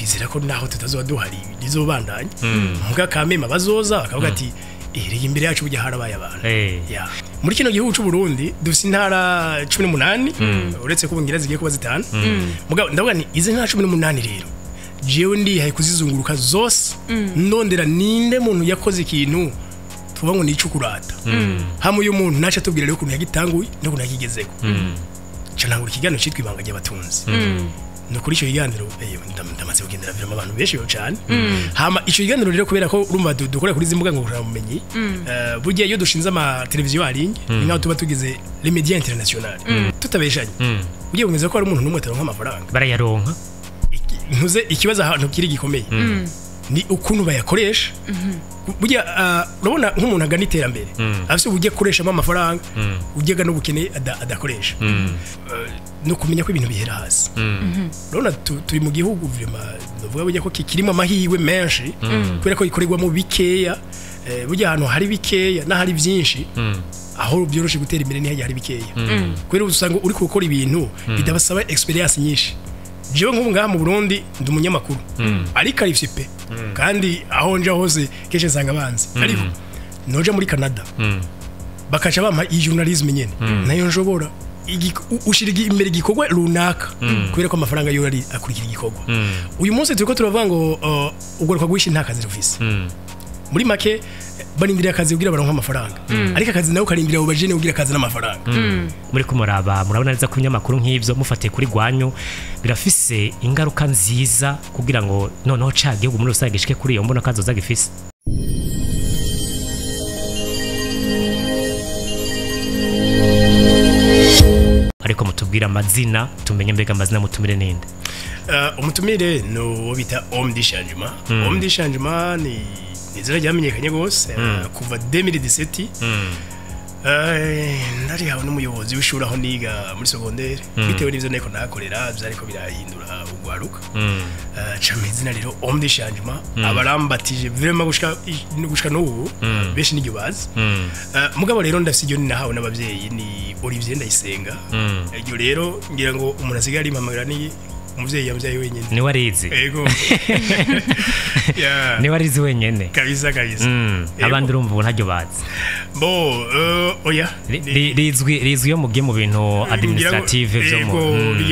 Twizera ko naho tutazoba duhari rizobandanya, muga kamema bazoza bakavuga ati erega imbere yacu burya harabaye abantu. Ya. Muri kino gihugu c'u Burundi dufise intara 18, uretse ko ngira zigiye kuba 5. Mugabo ndavuga nti izi ntara 18 rero jewe ndihaye kuzizunguruka zose, ndondera ninde muntu yakoze ikintu tuvuga ngo nicukurata. Hamwe uyu muntu naca tubwira rero ukuntu yagitanguye n'ukuntu yakigezeko. Ca ntangura ikiganiro citwa Ibanga ry'Abatunzi. No kuri ico kiganiro ndamaze kugendera vraiment abantu benshi cyane. Hama ico kiganiro rero, kubera ko urumva dukora kuri izi mbuga ngurukanabumenyi, burya iyo dushinze ama televiziyo en ligne ni nkaho tuba tugize les médias internationaux. Tutabeshanye, ugiye bumeze ko hari umuntu n'umwe ataronka amafaranga. Barayaronka. Ntuze ikibazo ahantu kiri gikomeye ni ukuntu bayakoresha. Burya urabona nk'umuntu agana iterambere afise uburyo akoreshamo amafaranga, ujya agana ubukene adakoresha. No kumenya ko ibintu bihera hasi. Urabona turi mu gihugu vraiment ndavuga burya ko kirimo amahirwe menshi kubera ko ikorerwamo bikeya. Burya ahantu hari bikeya n'ahari byinshi, aho byoroshe gutera imbere ni hari bikeya, kubera usanga uri gukora ibintu bidabasaba experience nyinshi. Jewe nk'ubu ngaha mu Burundi ndi umunyamakuru ariko ari pe, kandi aho nja hose kenshi nsanga banzi, ariko noja muri Canada bakaca bampa iyi journalisme nyene nayo nshobora ushira imbere igikorwa runaka, kubera ko amafaranga yo ari akurikira igikorwa. Uyu munsi turiko turavuga ngo ugorwa guhisha nta kazi rufise. Muri make barindiriye akazi kugira baronke amafaranga, ariko akazi nawe karindiriye abo bajene kugira akazi n'amafaranga. Muri kumuraba murabona neza ko ibinyamakuru nk'ivyo mufatiye kuri gwanyu birafise ingaruka nziza kugira ngo noneho ca gihugu muri rusange gishike kuri iyo mbona kazoza gifise. Ariko mutubwira amazina tumenye, mbega amazina mutumire ninde? Umutumire ni uwo bita Homme du Changement. Homme du Changement ni izina ryamenyekanye rwose kuva 2017. Narihawe n'umuyobozi w'ishuri aho niga muri secondaire, bitewe n'ivyo nariko nahakorera vyariko birahindura ugwaruka. Ca izina rero Homme du Changement abarambatije vraiment gushika n'ubu benshi niryo bazi. Mugabo rero ndafise iryo nahawe n'abavyeyi, ni Olivier Ndayisenga. Iryo rero ngira ngo umuntu asigaye arimpamagara ni umuvyeyi yamvyaye wenyene. Ni warizi. Ego. Yeah. Ni warizi wenyene. Kabisa kabisa. Abandi urumva ubu ntaryo bazi. Bo oya. Rizwi iyo mugiye mu bintu administrative vyo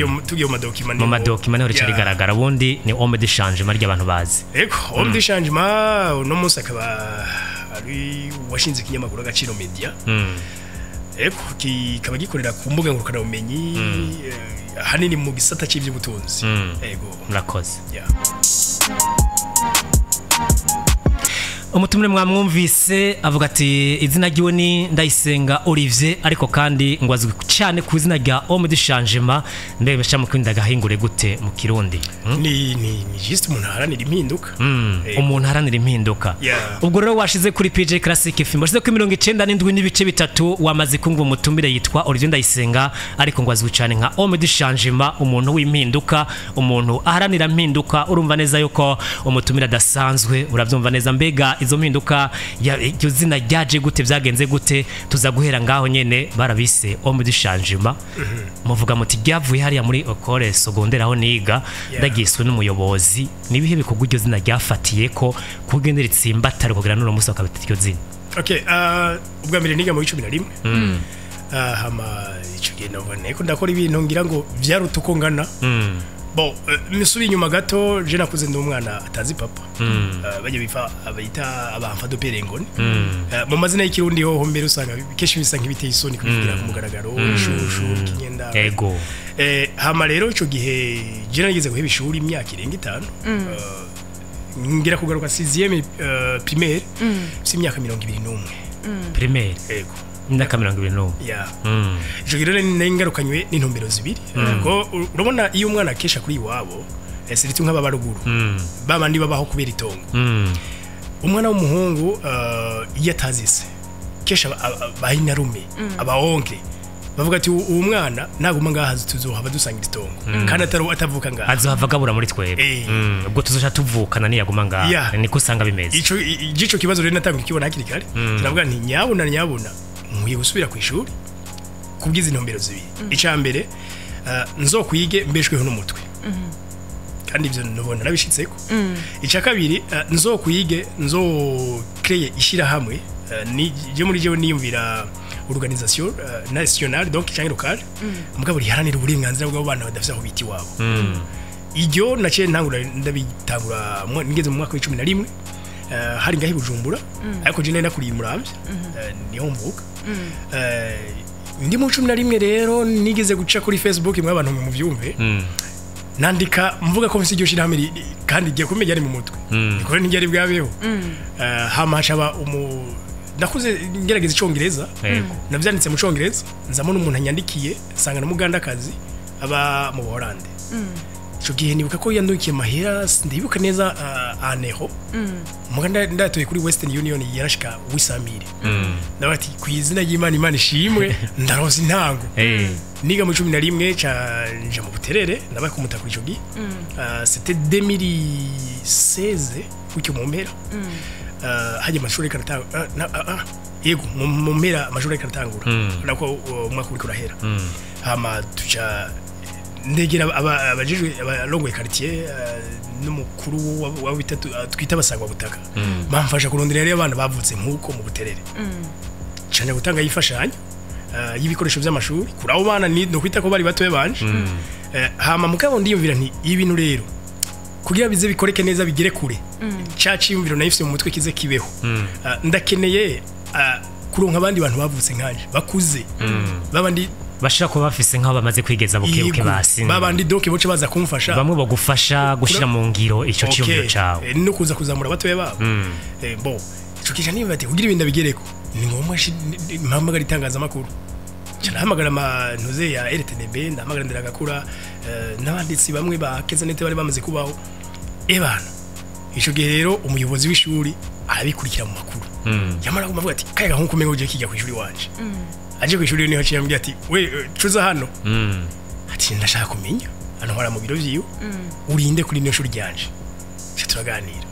mu tugiye mu madokima, mu madokima niho rica rigaragara. Ubundi ni Homme du Changement ry'abantu bazi. Ego, Homme du Changement uno munsi akaba ari washinze ikinyamakuru Agaciro Media. Ego, kikaba gikorera ku mbuga ngurukanabumenyi, ahanini mu gisata cy'ivy'ubutunzi. Ego. Murakoze. Yeah. Umutumire mwamwumvise avuga ati izina ryiwe ni Ndayisenga Olivier, ariko kandi ngo azwi cyane ku izina rya Homme du Changement. Mbega mu kindi agahingure gute mu Kirundi? Ni juste umuntu aharanira impinduka. Umuntu aharanira impinduka. Ubwo rero washize kuri PJ Classic FM, washize kuri 97.3, wamaze kumva umutumire yitwa Olivier Ndayisenga, ariko ngo azwi cyane nka Homme du Changement, umuntu w'impinduka, umuntu aharanira impinduka. Urumva neza yuko umutumire adasanzwe, urabyumva neza. Mbega izo mpinduka iryo zina ryaje gute, byagenze gute? Tuza guhera ngaho nyene barabise Homme du Changement. Muvuga muti ryavuye hariya muri école secondaire aho niga, ndagiswe n'umuyobozi. Nibihe bikorwa iryo zina ryafatiye ko kugendera itsimbatare kugira n'uno munsi bakabita iryo zina? Okay, ubwa mbere niga mu 11. Hama ico gihe nabona ko ndakora ibintu ngira ngo vyaruta uko ngana. Bon, nisubi inyuma gato, je nakuze ndi umwana atazi papa. Bajya bifa abayita abamfa do perengone. Mu mazina y'ikirundi hoho mbere usanga kenshi bisa nk'ibiteye isoni kubivugira ku mugaragaro, ishushu, kinyenda. Ego. Hama rero ico gihe je nageze guheba ishuri imyaka irenga 5. Ngira kugaruka 6e primaire, si imyaka 21. Primaire. Ego. Imyaka 21. Yeah. Ico gihe rero ningarukanywe n'intumbero zibiri. Ko urabona iyo umwana akesha kuri iwabo, surtout nk'ababaruguru, babandi babaho kubera itongo. Umwana w'umuhungu iyo atazise kesha bahinarume abaonke bavuga ati uwo mwana naguma ngaha tuzohava dusangira itongo, kandi atari atavuka ngaha azohava gabura muri twebwe. Ubwo tuzoca tuvukana niyaguma ngaha, niko usanga bimeze. Ico gico kibazo rero natanga kibona hakiri kare, turavuga nti nyabuna nkwiye gusubira ku ishuri kubwiza intumbero zibiri. Ica mbere nzokwige mbeshweho n'umutwe. Kandi ivyo nubona nabishitseko. Icya kabiri, nzokwige, nzo créer ishirahamwe, ni je muri jewe niyumvira organisation nationale donc cyangwa locale, mugabo riharanira uburenganzira bw'abo bana badafise aho bita iwabo. Iryo naciye ntangura, ndabitangura ngeze mu mwaka wa 11, hari ngaho i Bujumbura, ariko je nari nakuriye i Muramvya, niho mvuka. Ndi mu 11 rero nigeze guca kuri Facebook, mwe abantu muvyumve, nandika mvuga ko mfise iryo shirahamwe kandi igiye kumenya ari mu mutwe, niko ntiryari bwabeho. Hama hacaba umu nakuze ngerageza icongereza. Navyanditse mu congereza, nzamo n'umuntu anyandikiye, nsanga n'umugandakazi aba mu Buholande. Ico gihe nibuka ko yandukiye mahera, ndibuka neza, aneho muga ndatoye kuri Western Union yarashika wisamire. Ndavuga ati ku izina ry'Imana, Imana ishimwe, ndaronse intango. Niga mu 11 ca nja mu Buterere, ndabaye kumutakura ico gihe. C'était 2016 gutyo mu mpera. Hajya amashuri karatangura, yego, mu mpera amashuri karatangura, nako umwaka uriko urahera. Hama tuca ndegera abajejwe, abarongoye quartier, n'umukuru wa bitatu, twita abasangwa butaka, bamfasha kurondera rero abana bavutse nk'uko mu Buterere. Canja gutanga yifashanyo y'ibikoresho by'amashuri kuri abo bana, ni no kwita ko bari batoye banje. Hama mugabo ndiyumvira nti ibintu rero kugira bize bikoreke neza, bigere kure, ca ciyumviro nayifise mu mutwe kize kibeho. Ndakeneye kuronka abandi bantu bavutse nkanje bakuze, babandi bashira kuba bafise nk'aho bamaze kwigeza buke buke. Yego, basi babandi donc boce baza kumfasha, bamwe bagufasha gushira mu ngiro ico ciyumviro cawe. No kuza kuzamura abatoya babo. Bon, ico kija niba ati kugira ibintu bigereko ni ngombwa mpamagara itangazamakuru. Nca ndahamagara amantuze ya RTNB, ndahamagara Nderagakura, n'abanditsi bamwe ba Kezanete bari bamaze kubaho. Ebana ico gihe rero umuyobozi w'ishuri arabikurikira mu makuru, yamara kuvuga ati kaya gahungu kumengo uje kijya ku ishuri wanje. Aje ku ishuri niho aciye ambwira ati we, cuza hano, ati ndashaka kumenya antwara mu biro vyiwe, urinde kuri niyo shuri ryanje. Nca turaganira,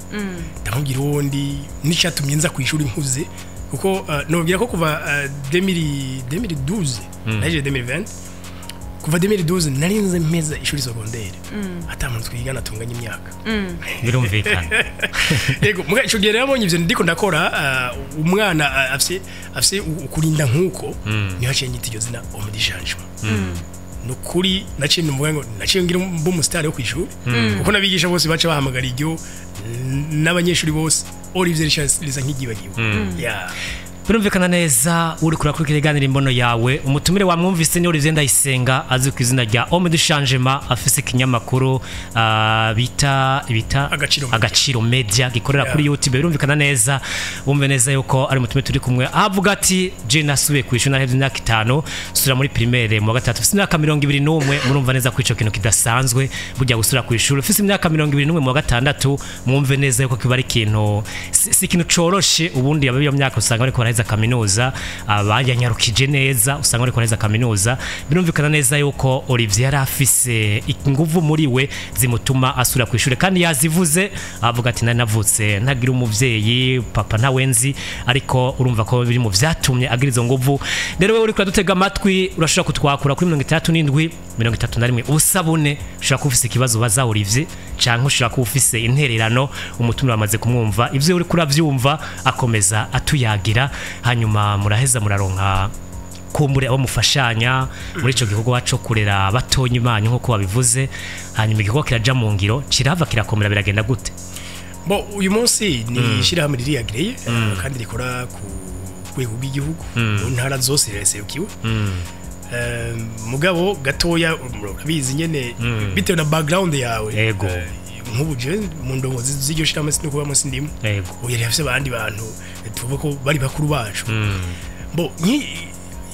ndamubwira uwundi n'icyatumye nza ku ishuri nkuze, kuko nobwira ko kuva 2000 2012 naje 2020, kuva 2012 narinze mpeza ishuri secondaire ata muntu twigana tunganya imyaka. Birumvikana. Yego, muga ico gihe rero abonye ivyo ndiko ndakora, umwana afise ukurinda nkuko, niho aciye nyita iryo zina Homme du Changement. Nukuri naciye numvuga ngo naciye ngira mbe umusitari wo kwishuri, kuko n'abigisha bose baca bahamagara iryo, n'abanyeshuri bose Olivier Richard riza nk'igibagiwe. Yeah. Birumvikana neza. Uri kurakurikira iganira Imbono Yawe, umutumire wamwumvise ni Olivier Ndayisenga, azwi ku izina rya Homme du Changement, afise ikinyamakuru bita Agaciro Media. Agaciro Media, gikorera kuri YouTube. Birumvikana neza, wumve neza yuko ari umutumire turi kumwe. Avuga ati je nasubiye ku ishuri narahevye imyaka 5, sura muri primaire mu wa gatatu ufise imyaka 21. Murumva neza ko ico kintu kidasanzwe burya, gusura ku ishuri ufise imyaka 21 mu wa gatandatu. Mwumve neza yuko kiba ari ikintu, si ikintu coroshe. Ubundi abo iyo myaka usanga bariko baraheza kaminuza, abayanyarukije neza usanga bariko baraheza kaminuza. Birumvikana neza yuko Olivier yari afise inguvu muri we zimutuma asura ku ishuri, kandi yazivuze avuga ati nari navutse ntagira umuvyeyi, papa ntawe nzi, ariko urumva ko biri mu vyatumye agira izo nguvu. Rero wewe uriko uradutega amatwi, urashobora kutwakura kuri 67 31 0 4. Ushobora kuba ufise ikibazo baza Olivier, canke ushobora kuba ufise intererano. Umutumire wamaze kumwumva, ivyo uriko uravyumva akomeza atuyagira, hanyuma muraheza muraronka kumbure abo mufashanya muri ico gikorwa co kurera batonya imanyu nkuko babivuze. Hanyuma igikorwa kiraja mu ngiro, kirava kirakomera, biragenda gute? Bo uyu munsi ni ishyirahamwe riri agréé, kandi rikora ku rwego rw'igihugu, mu ntara zose riraserukiwe. Mugabo gatoya urabizi nyene, bitewe na background yawe. Nk'ubu je mu ndongozi z'iryo shyirahamwe sinukuba munsi ndimo. Ubu yari afise abandi bantu, tuvuga ko bari bakuru bacu. Bo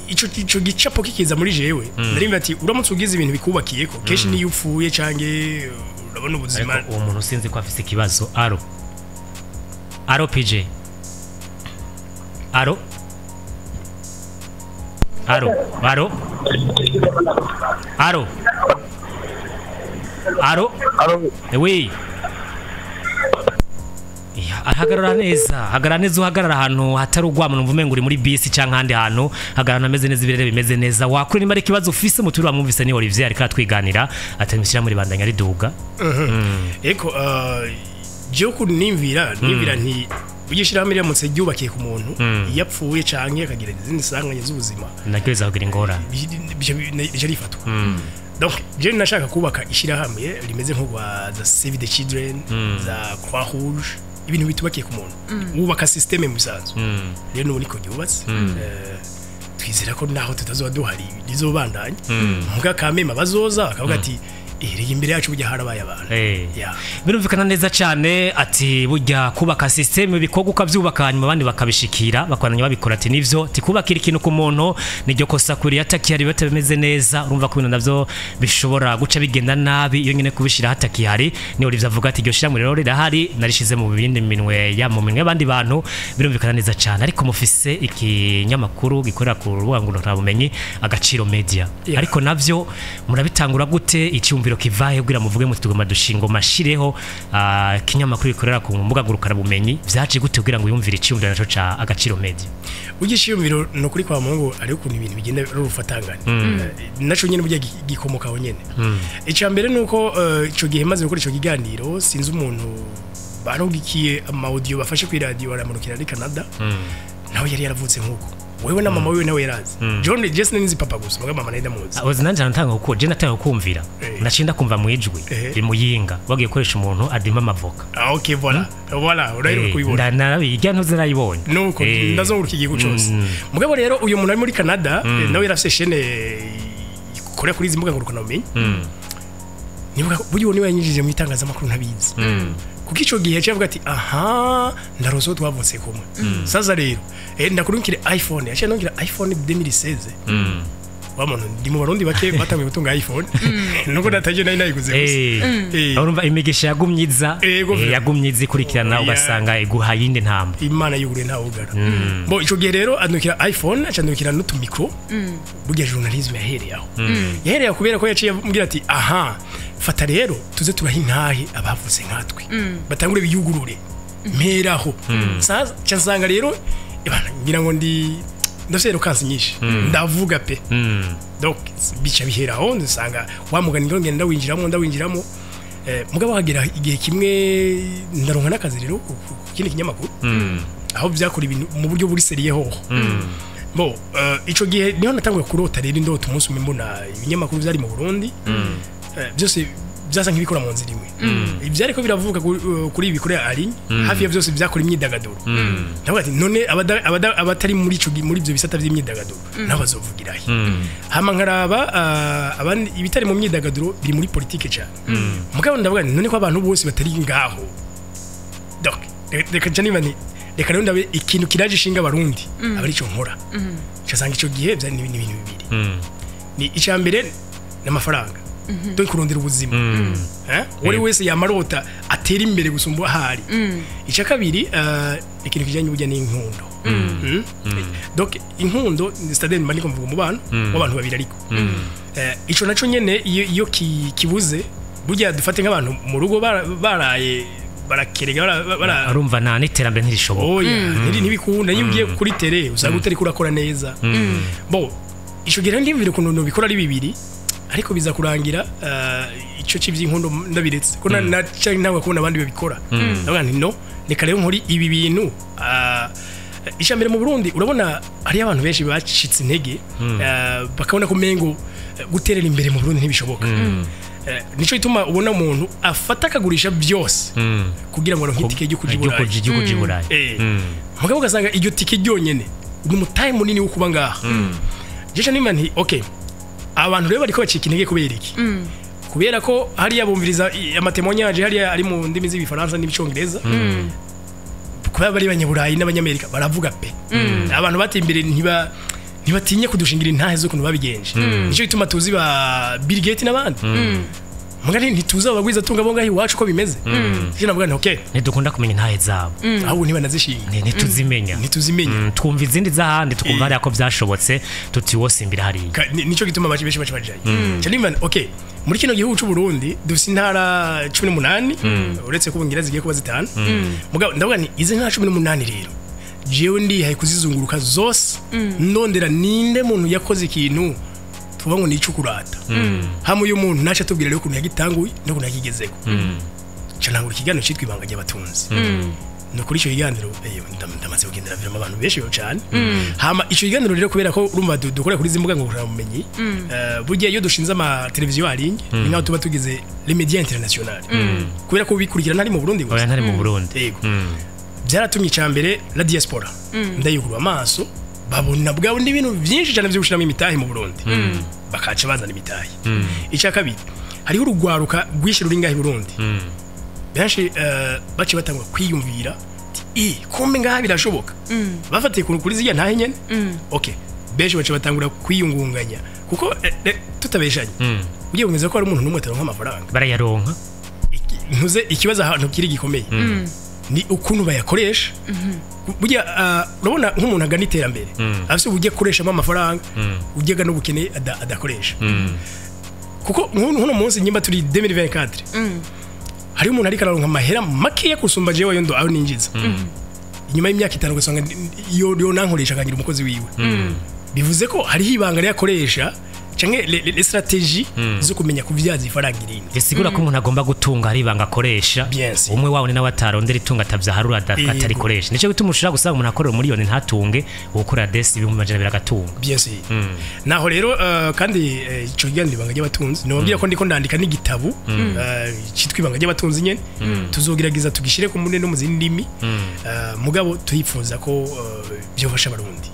ico gicapo kikiza muri jewe, narimba ati uramutse ugize ibintu bikubakiyeko kenshi niyo upfuye canke urabona ubuzima. Ariko uwo muntu sinzi ko afise ikibazo. Allô, allô, PJ, allô, allô, allô, allô, allô? Allô? Oui. Hagarara neza, hagarara neza, uhagarara ahantu hatari ugwamo, numva umengo uri muri bisi canke ahandi hantu, hagarara ameze neza, ibirere bimeze neza. Wakuri nimba ari ikibazo ufise muturi wamwumvise ni Olivier ariko atwiganira atamishyira muri bandanya riduga. Eko je ukuntu nimvira nti ugishirahamwe riramutse ryubakiye ku muntu yapfuye canke akagira izindi sanganya z'ubuzima, naryo rizakugira ingorane, bica rifatwa. Donc je nashaka kubaka ishirahamwe rimeze nko za Save the Children, za Croix Rouge, ibintu bitubakiye ku muntu, wubaka systeme mu bisanzwe. Rero n'ubu niko ryubatse. Twizera ko naho tutazoba duhari rizobandanya, muga kamema bazoza bakavuga ati erega imbere yacu burya harabaye abantu. Birumvikana neza cyane ati burya kubaka systeme bikorwa ukabyubaka hanyuma abandi bakabishikira bakwananya babikora, ati nivyo tikubakira ikintu ku muntu niryo kosa kuri yatakihari batabimeze neza, urumva ko ibintu navyo bishobora guca bigenda nabi iyo nyine kubishira hatakihari. Ni Olivier avuga ati iryo shirahamwe rero rirahari, narishize mu bindi minwe ya mu minwe y'abandi bantu. Birumvikana neza cyane. Ariko mufise ikinyamakuru gikorera ku rubuga ngurukanabumenyi Agaciro Media, ariko navyo murabitangura gute? Icyumviro kivahe kugira muvuge muti tugomba dushinga mashireho kinyamakuru gikorera ku mbuga ngurukanabumenyi? Vyaje gute kugira ngo yumvire icyumviro naco ca Agaciro Media? Ugishiyumviro no kuri kwa Mungu ari ukuntu ibintu bigenda rufatangana, naco nyene burya gikomoka aho nyene. Ica mbere nuko ico gihe maze gukora ico kiganiro, sinzi umuntu barongikiye ama audio bafashe ku radio baramurukira ari Canada, nawe yari yaravutse nkuko wewe na mama wewe nawe yarazi. John Jason nzi papa gusa, muga mama naida muzi. Ozi nanje natanga kuko je natanga kumvira, nacinda kumva mwijwi rimuyinga bagiye koresha umuntu adima amavoka. Okay, voilà voilà, urahira kubibona. Ndarabijya ntuze narayibonye nuko ndazunguruka igihugu cyose. Mugabo rero uyu muntu ari muri Canada nawe yarafise chaîne ikora kuri izi mbuga ngurukanabumenyi. Nibuka buryo niwe yanyinjije mu itangazamakuru ntabizi, kuko ico gihe cyavuga ati aha ndarozo twavutse kumwe. Sasa rero ndakurungikire iPhone, yaciye nongira iPhone 2016. Wa muntu ndi mu Barundi bake batangiye gutunga iPhone, nuko nataje nari nayiguze gusa. Urumva imigisha yagumyiza, yagumyiza ikurikirana ugasanga iguha yindi ntambwe. Imana yugure nta ugara. Bo ico gihe rero andukira iPhone, acandukira n'utumikro. Burya journalisme yahereye aho. Yahereye kubera ko yaciye ambwira ati aha fata rero tuze turaha intahe abavutse nkatwe, batangure biyugurure mperaho. Sasa cyasanga rero ngira ngo ndi ndafite eloquence nyinshi, ndavuga pe. Donc bica biheraho, ndasanga wa mugani ngo ngenda ndawinjiramo. Mugabo hagera igihe kimwe ndaronka n'akazi rero ku kindi kinyamakuru, aho byakora ibintu mu buryo buri seriye hoho. Bo ico gihe niho natanguye kurota rero indoto. Umunsi umwe mbona ibinyamakuru byari mu Burundi byose byasa nk'ibikora mu nzira imwe, ibyariko biravuka kuri ibi kuri ari hafi ya byose byakora imyidagaduro. Ndavuga ati none abatari muri ico muri ibyo bisata by'imyidagaduro nabo bazovugirahe? Hama nkaraba abandi ibitari mu myidagaduro biri muri politike cyane. Mugabo ndavuga none ko abantu bose batari ngaho, donc reka niba ni reka rero ndabe ikintu kiraje ishinga abarundi aba arico nkora. Cyasanga ico gihe byari n'ibintu bibiri. Ni icya mbere n'amafaranga, donc kurondera ubuzima, uri wese yamarota atera imbere gusumba ahari. Icya kabiri ikintu kijanye burya n'inkundo. Donc inkundo ni stade mba ndiko mvuga umubano w'abantu babiri, ariko ico naco nyene iyo kibuze burya dufate nk'abantu mu rugo baraye barakerega arumva nta n'iterambere ntirishoboka. Oya, ntibikunda. Iyo ugiye kuri tele usanga utari kurakora neza. Bo ico gihe ndimvira ukuntu bikora ari bibiri, ariko biza kurangira ico cy'ivyinkundo ndabiretse ko nawe kubona abandi babikora. Ndavuga nti no reka rero nkori ibi bintu. Icambere mu Burundi urabona hari abantu benshi bacitse intege, bakabona ko mengo guterera imbere mu Burundi ntibishoboka. Nico ituma ubona umuntu afata akagurisha byose kugira ngo aronke itike ryo kuja i Burayi. Mugabo ugasanga iryo tike ryonyene ni umutahe munini wo kuba ngaha. Jeje nimba nti okay, abantu rero bariko bacika intege kubera iki? Kubera ko hariya bumviriza amatemonyage hariya ari mu ndimi z'ibifaransa n'ibicongereza, kubera bari abanyaburayi n'abanyamerika baravuga pe. Abantu bateye imbere ntibatinye kudushingira intahe z'ukuntu babigenje. Nico gituma tuzi ba Bill Gates n'abandi. Mugani ntituzi abagwiza tunga bo ngaho iwacu ko bimeze. Je navuga nti okay, ntidukunda kumenya intahe zabo, ahubwo ntibanazishinga, ntituzimenya, ntituzimenya. Twumva izindi z'ahandi, tukumva hariya ko byashobotse, tuti wose imbere hariya. Nico gituma abaci benshi baca bajayo. Cyane okay, muri kino gihugu c'u Burundi dufise intara 18, uretse ko ngira zigiye kuba 5. Mugabo ndavuga nti izi ntara 18 rero jewe ndihaye kuzizunguruka zose, ndondera ninde muntu yakoze ikintu tuvuga ngo nicukurata. Hamwe uyu muntu naca tubwira rero ukuntu yagitanguye n'ukuntu yakigezeko. Canangura ikiganiro citwa Ibanga ry'Abatunzi. No kuri ico kiganiro ndamaze kugendera viramo abantu benshi cyane. Hama ico kiganiro rero kubera ko urumva dukora kuri zimbuga ngo bumenyi, burya iyo dushinze ama televiziyo arinye ni nkaho tuba tugize les médias internationaux. Kubera ko bikurikirana ntari mu Burundi gusa. Oya, ntari mu Burundi. Yego. Byaratumye icambere la diaspora ndayugurwa amaso, babona bwabo n'ibintu byinshi cyane byo gushiramo imitahe mu Burundi. Bakaca bazana imitahe. Icya kabiri, hariho urugwaruka rwinshi ruri ngaho i Burundi. Benshi baci batangwa kwiyumvira ati kumbe ngaha birashoboka. Bafatiye kuri zirya ntahe nyene. Okay, benshi baci batangura kwiyungunganya kuko tutabeshanye. Ugiye bumeze ko ari umuntu n'umwe ataronka amafaranga. Barayaronka. Ntuze ikibazo ahantu kiri gikomeye. Ni ukuntu bayakoresha. Burya urabona nk'umuntu agana iterambere afise uburyo akoreshamo amafaranga, ujyaga n'ubukene adakoresha. Kuko nk'uno munsi nyimba turi 2024, hari umuntu ariko araronka amahera makeya kusumba jewe ndo aho ninjiza. Inyuma y'imyaka 5 ugasanga yo nankoresha akangira umukozi wiwe. Bivuze ko hariho ibanga yakoresha canke les stratégies zo kumenya kuvyaza ifaranga irindi. Bisigura ko umuntu agomba gutunga hari ibanga akoresha. Umwe wawe ni nawe atarondera itunga atavyaharura atarikoresha. Nico gituma ushobora gusanga umuntu akorera miliyoni ntatunge, ukora desi 200,000 agatunga. Bien sûr. Naho rero kandi ico kiganiro Ibanga ry'Abatunzi nobabwira ko ndiko ndandika n'igitabo citwa Ibanga ry'Abatunzi nyene. Tuzogerageza tugishire ku mune no mu zindi ndimi. Mugabo tuyifuza ko byofasha Abarundi.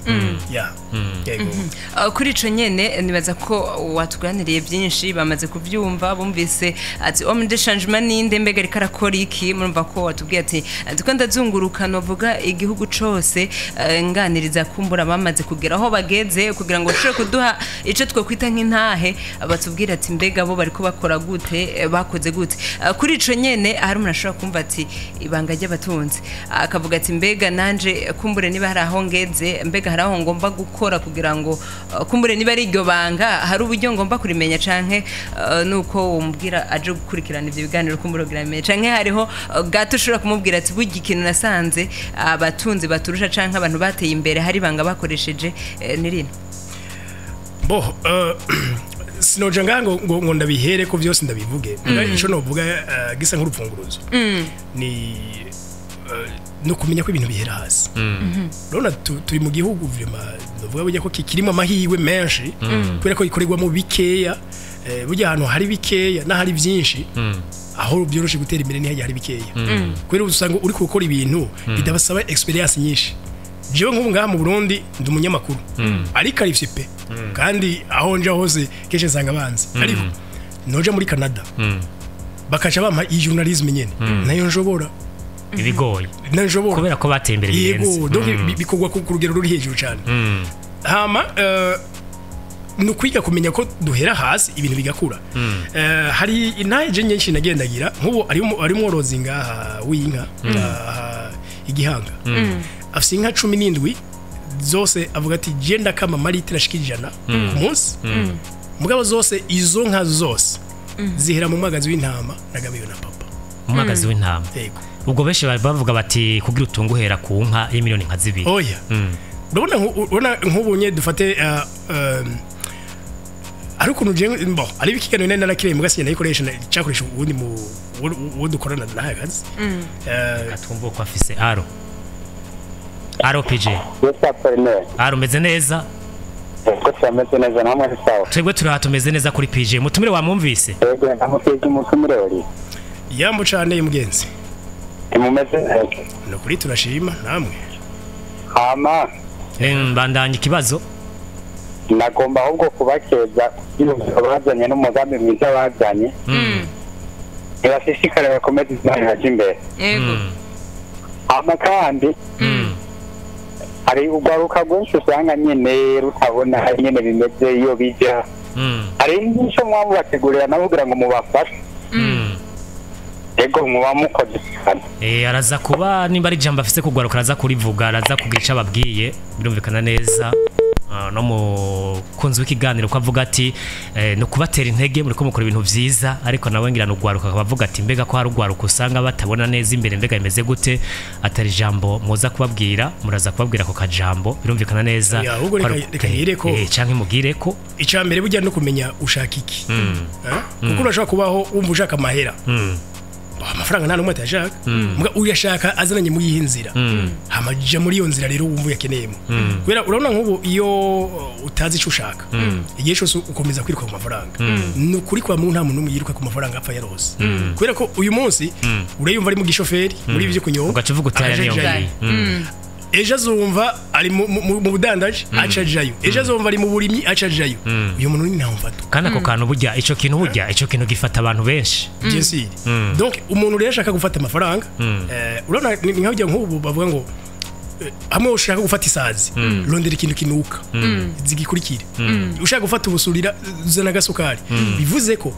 Yeah. Yego. Kuri ico nyene nibaza ko watuganiriye byinshi, bamaze kuvyumva, bumvise ati homme de changement ninde, mbega ariko arakora iki. Murumva ko watubwiye ati ndiko ndazunguruka novuga igihugu cose, nganiriza kumbura bamaze kugera aho bageze kugira ngo bashobore kuduha ico twokwita nk'intahe, batubwira ati mbega bo bariko bakora gute, bakoze gute. Kuri ico nyene hari umuntu ashobora kumva ati Ibanga ry'Abatunzi, akavuga ati mbega nanje kumbure niba hari aho ngeze, mbega hari aho ngomba gukora kugira ngo kumbure niba ari iryo banga hari uburyo ngomba kurimenya, canke nuko umubwira aje gukurikirana ivyo biganiro kumbura kugira canke hariho gato ushobora kumubwira ati burya ikintu nasanze abatunzi baturusha canke abantu bateye imbere hari banga bakoresheje nirino. Bo sinoja ngango ngo ndabihere ko vyose ndabivuge. Ico novuga gisa nk'urupfunguruzo ni no kumenya ko ibintu bihera hasi. Urabona turi mu gihugu vraiment ndavuga burya ko kirimo amahirwe menshi kubera ko ikorerwamo bikeya. Burya ahantu hari bikeya n'ahari byinshi, aho byoroshe gutera imbere ni hari bikeya. Kubera usanga uri gukora ibintu bidabasaba experience nyinshi. Jewe nk'ubu ngaha mu Burundi ndi umunyamakuru ariko ari pe, kandi aho nja hose kenshi nsanga banzi. Ariko noja muri Canada bakaca bampa journalisme nyene nayo nshobora ibigoye nshobora kubera ko bateye imbere birenze. Yego, donc bikorwa ku rugero ruri hejuru cyane. Hama no kwiga kumenya ko duhera hasi ibintu bigakura. Hari intaje nyinshi nagendagira nk'ubu ari mworozi ngaha w'inka igihanga. Afise inka 17 zose, avuga ati je ndakama maritira ashika 100 ku munsi. Mugabo zose izo nka zose zihera mu mwagazi w'intama nagabiwe na papa. Umwagazi w'intama. Yego. Ubwo benshi bavuga bati kugira utunguhera ku nka y'imiliyoni nka 2. Oya. Urabona nk'ubunye dufate ari ukuntu je bon ari bikigano nene narakireye mugasinya nayikoresha cyakoresha ubundi mu uwo dukorana naye akazi. Atumva ko afise aro. Aro PJ. Aro meze neza. Ko sameze neza namwe sawa. Twebwe turahatumeze neza kuri PJ. Mutumire wamwumvise? Yego ndamuteze umutumire wari. Yambo cyane mugenzi. Mumeze neza. No kuri turashima namwe. Hama mbandanye ikibazo. Nagomba ahubwo kubakeza bazanye n'umugambi mwiza bazanye. Ibashishikare bakomeze izina imbere. Yego. Hama kandi hari ugaruka rwinshi usanga nyene rutabona nyene bimeze iyo bija. Hari inyigisho mwamubategurira nabo kugira ngo mubafashe. Ego muba mukoze cyane. Araza kuba nimba ari ijambo afise kugwaruka araza kurivuga, araza kugira ico ababwiye, birumvikana neza. No mukunzi w'ikiganiro ko avuga ati no kubatera intege muri ko mukora ibintu vyiza, ariko nawe ngira n'ugwaruka akaba avuga ati mbega ko hari ugwaruka usanga batabona neza imbere, mbega bimeze gute, atari ijambo muza kubabwira, muraza kubabwira ako kajambo, birumvikana neza. Ya, ahubwo reka ngire ko canke mugire ko icya mbere burya no kumenya ushaka iki. Kuko urashobora kubaho wumva ushaka amahera. Amafaranga nta n'umwe atashaka, muga uyashaka azananye muri iyi nzira, hamaja muri iyo nzira rero wumva uyakeneyemo. Kubera urabona nk'ubu iyo utazi ico ushaka, igihe cyose ukomeza kwiruka ku mafaranga. Ni ukuri kwa muntu, nta muntu n'umwe yiruka ku mafaranga apfa yarose. Kubera ko uyu munsi urayumva ari mu gishoferi muri ibi byo kunyonga, ugaca uvuga uti aya niyo akaja ngiyi. Ejo azumva ari mu budandaji, aca ajayo. Ejo azumva ari mu burimyi, aca ajayo. Uyu muntu ni ntawe mfata. Kandi ako kantu burya ico kintu burya ico kintu gifata abantu benshi. Bien sûr. Donc umuntu rero ashaka gufata amafaranga, urabona ni nka burya nk'ubu bavuga ngo hamwe ushaka gufata isazi, rondera ikintu kinuka zigikurikire. Ushaka gufata ubusurira, zana agasukari. Bivuze ko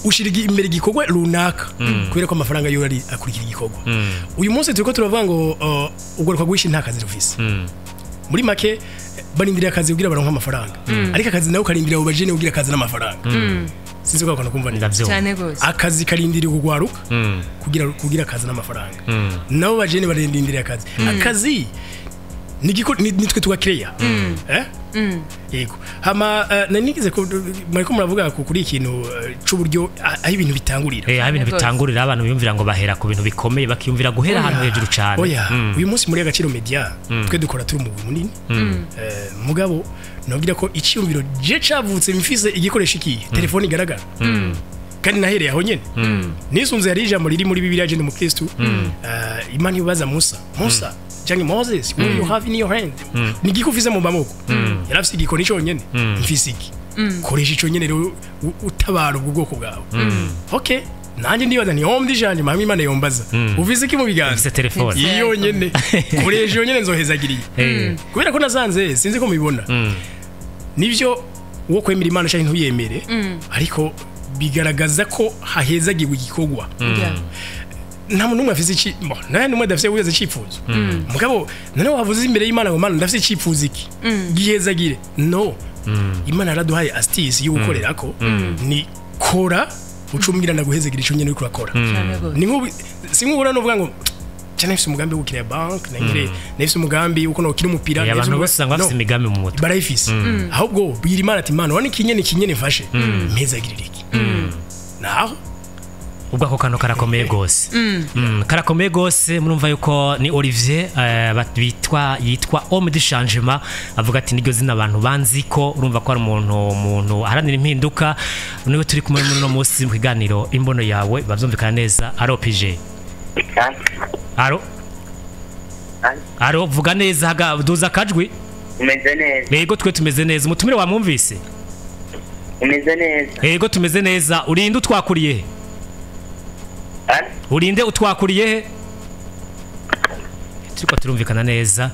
ushira imbere igikorwa runaka, kubera ko amafaranga yo ari akurikira igikorwa. Uyu munsi turiko turavuga ngo ugwaruka rwinshi nta kazi rufise. Muri make barindiriye akazi kugira baronke amafaranga, ariko akazi nawe karindiriye abo bajene kugira akazi n'amafaranga. Sinzi ko kumva neza. Ndavyumva. Cyane gose. Akazi karindiriye kugwaruka kugira akazi n'amafaranga, nabo bajene barindiriye akazi. Akazi nitwe tugakireya. Yego. Hama nari nigeze ko muriko muravuga kuri ikintu c'uburyo aho ibintu bitangurira. Aho ibintu Rwose. bitangurira, abantu biyumvira ngo bahera ku bintu bikomeye, bakiyumvira guhera ahantu hejuru cane. Oya, uyu munsi muri Agaciro Media twe dukora turi umugwi munini. Mugabo nabwira ko iciyumviro je cavutse mfise igikoresho ikihe, telefone igaragara, kandi nahereye aho nyene nisunze. Hari ijambo riri muri Bibiliya, je ndi umukristu. Imana ibaza Musa, Musa canke Moses, "What do you have in your hand?" Ni igiki ufise mu maboko? Yari afise igikoni conyene. Mfise iki? Koresha ico nyene rero utabara ubwo bwoko bwawe. Okay, nanjye ndibaza nti homme du changement, hamwe Imana yombaza ufise iki mu biganza, Ufise telefone. Iyo nyene koresha, iyo nyene nzohezagiriye. Kubera ko nasanze, sinzi ko mubibona, nivyo uwo kwemera Imana canke ntuyemere, ariko bigaragaza ko hahezagiwe igikorwa. Nta muntu n'umwe afise iki bo, nta n'umwe adafise wese icyifuzo. Mugabo noneho wavuze imbere y'Imana ngo "Mana, ndafise icyifuzo iki, gihezagire." No Imana yaraduhaye astuce yo gukorera ko ni kora ucumbwira ndaguhezagira ico nyene uriko urakora. Cyane gose. Ni nk'ubu, si nk'ubu nuvuga ngo cyane nafise umugambi wo gukina bank, nangire nafise umugambi uko nokina umupira. Abantu nafise bose usanga bafise No. imigambi mu mutwe. Barayifise. Ahubwo bwira Imana ati "Imana, urabona ikinyene, ikinyene mfashe mpezagirira iki naho." Ubwo ako kantu karakomeye gose. Karakomeye gose. Murumva yuko ni Olivier bitwa yitwa Homme du Changement, avuga ati niryo zina abantu banzi ko urumva ko ari umuntu aharanira impinduka, niwe turi kumwe muri uno munsi mu kiganiro Imbono Yawe. Bavyumvikana neza. Aro PJ, aro, aro, vuga neza, duza akajwi. Umeze neza? Yego, twe tumeze neza. Umutumire wamwumvise? Umeze neza? Yego, tumeze neza. Urinde utwakuriye he? Ah? Urinde utwakuriye he? Turiko turumvikana neza,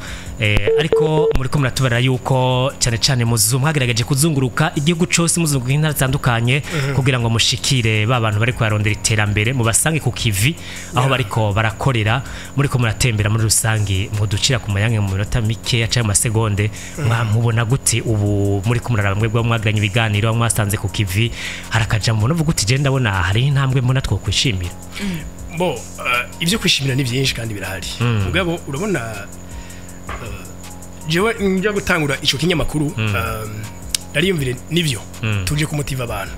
ariko muriko muratubarira yuko cyane cyane muzu mwagerageje kuzunguruka igihugu cose, muzunguruka intara zitandukanye kugira ngo mushikire ba bantu bariko barondera iterambere, mubasange ku kivi aho bariko barakorera. Muriko muratembera muri rusange, muducira ku mayange mu minota mikeya cyangwa mu masegonde, mwamubona gute ubu muriko muraraba mwebwe mwagiranye ibiganiro mwasanze ku kivi? Harakaja mubona uvuga uti je ndabona hari intambwe mbona twokwishimira? Bo ibyo kwishimira ni byinshi kandi birahari. Mugabo urabona jewe njya gutangura ico kinyamakuru, nariyumvire nivyo tuje kumutiva abantu.